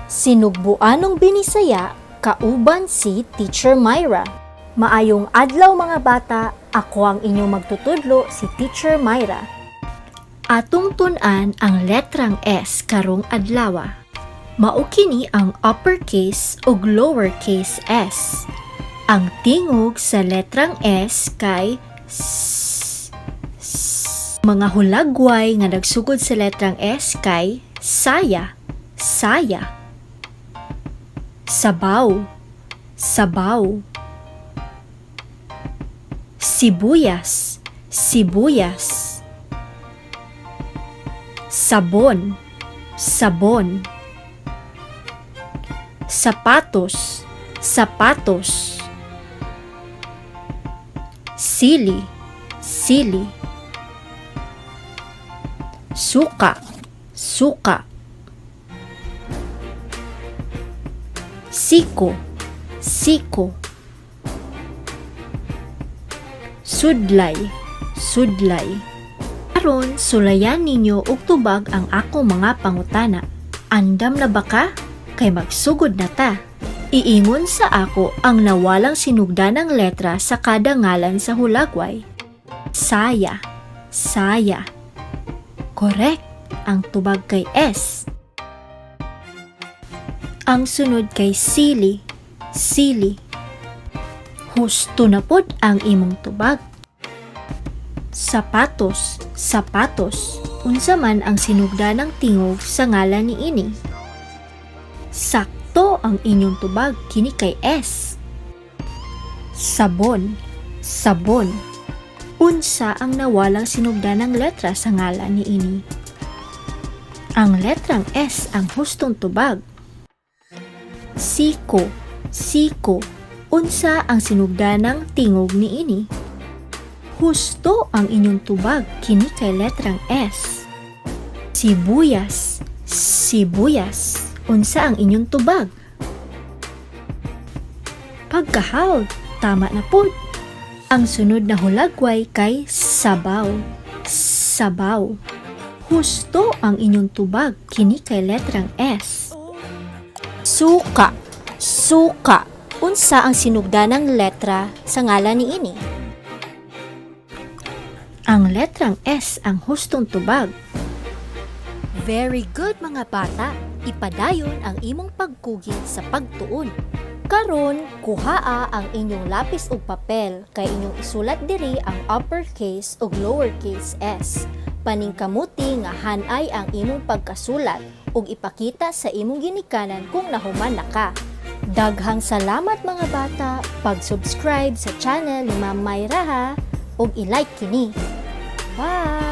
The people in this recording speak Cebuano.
Sinugbuanong Binisaya kauban si Teacher Myra. Maayong adlaw, mga bata, ako ang inyong magtutudlo, si Teacher Myra. Atong tun-an ang letrang S karong adlawa. Mao kini ang uppercase ug lowercase s. Ang tingog sa letrang S kay S. S. Mga hulagway nga nagsugod sa letrang S kay saya, saya. Sabaw, sabaw. Sibuyas, sibuyas. Sabon, sabon. Sapatos, sapatos. Sili, sili. Suka, suka. Siko, siko. Sudlay, sudlay. Aron, sulayan ninyo og tubag ang akong mga pangutana. Andam na ba ka? Kay magsugod na ta. Iingon sa ako ang nawalang sinugdanang letra sa kada ngalan sa hulagway. Saya, saya. Correct, ang tubag kay S. Ang sunod kay sili, sili. Husto na pod ang imong tubag. Sapatos, sapatos. Unsa man ang sinugdanang tingog sa ngalan niini? Sakto ang inyong tubag, kini kay S. Sabon, sabon. Unsa ang nawalang sinugdanang letra sa ngalan niini? Ang letrang S ang hustong tubag. Siko, siko. Unsa ang sinugdanang tingog niini? Husto ang inyong tubag, kini kay letrang S. Sibuyas, sibuyas. Unsa ang inyong tubag? Pagkahal, tama na pod. Ang sunod na hulagway kay sabaw, sabaw. Husto ang inyong tubag, kini kay letrang S. Suka, suka. Unsa ang sinugdanang letra sa ngalan niini? Ang letrang S ang hustong tubag. Very good, mga bata. Ipadayon ang imong pagkugi sa pagtuon. Karon, kuhaa ang inyong lapis ug papel kay inyong isulat diri ang uppercase ug lowercase s. Paningkamuti nga hanay ang imong pagkasulat ug ipakita sa imong ginikanan kung nahuman na ka. Daghang salamat, mga bata. Pag-subscribe sa channel ni Ma'am Myra ha ug i-like kini. Bye!